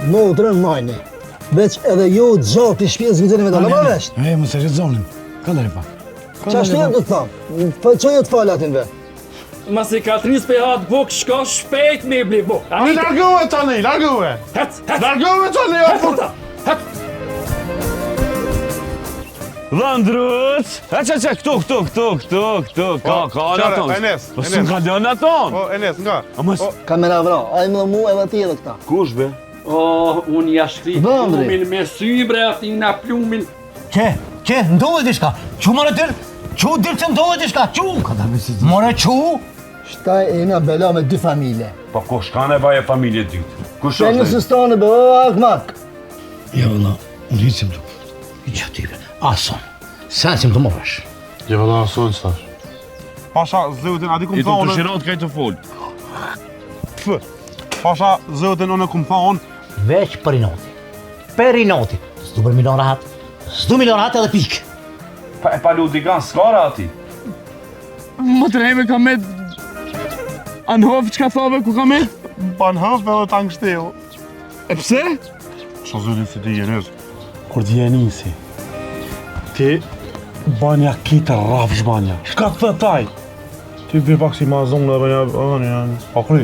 Motrën majni. Veç edhe ju gjatë i shpjesë guxoni me dalë, ma vesh. E, mos e rrezonim. Ka ndër pak. Qa shtu jam të të thamë? Po që jo të falë atin ve? Masi Katris pe hatë buk, shko shpejt me i bli buk. Ani largohe tani, largohe. Hec, hec. Largohe tani, o Hec, hec. Dhëndruc! E që që, këtu, këtu, këtu, këtu, këtu, ka, ka në Qare, tonë. Enes, Po Enes. s'më ka lënë në tonë. Po, Enes, nga. A mos... Ka me na vra, ai më dhe mu edhe ti edhe këta. Kush be? Oh, unë ja shkri Dhëndri. plumin me sy bre atina plumin. Qe, qe, ndodhe diçka. Çu more dil, çu dil që ndodhe diçka, çu. More çu. Shtaj e jena bela me dy familje. Po kush ka në baje familje dytë? Kush Që një është? sustane be, o akmak. Jo, vëlla, unë hiç s'jam të Hiç aty, ason. Sa s'jam të marrësh. Jo, vëlla, ason s'thash. Pasha, zotin, a di kum I të të thonë? shirat kaj të fol. Pf. Pasha, zotin, unë kum thonë. Veç për inati. Për inati. S'du për milon rahat. S'du milon rahat edhe pikë. Pa, e pa Ludigan, s'ka rati. Më të rejme ka me... Anhof, qka thove, ku ka me? Banhëf edhe ta ngështeu. E pse? Pasha, zotin, si ti Enes. Kur ti e nisi, ti banja kitë rrafsh banja. Shka të thaj? Ti vi pak si ma zonë dhe banja, banja, pa kry.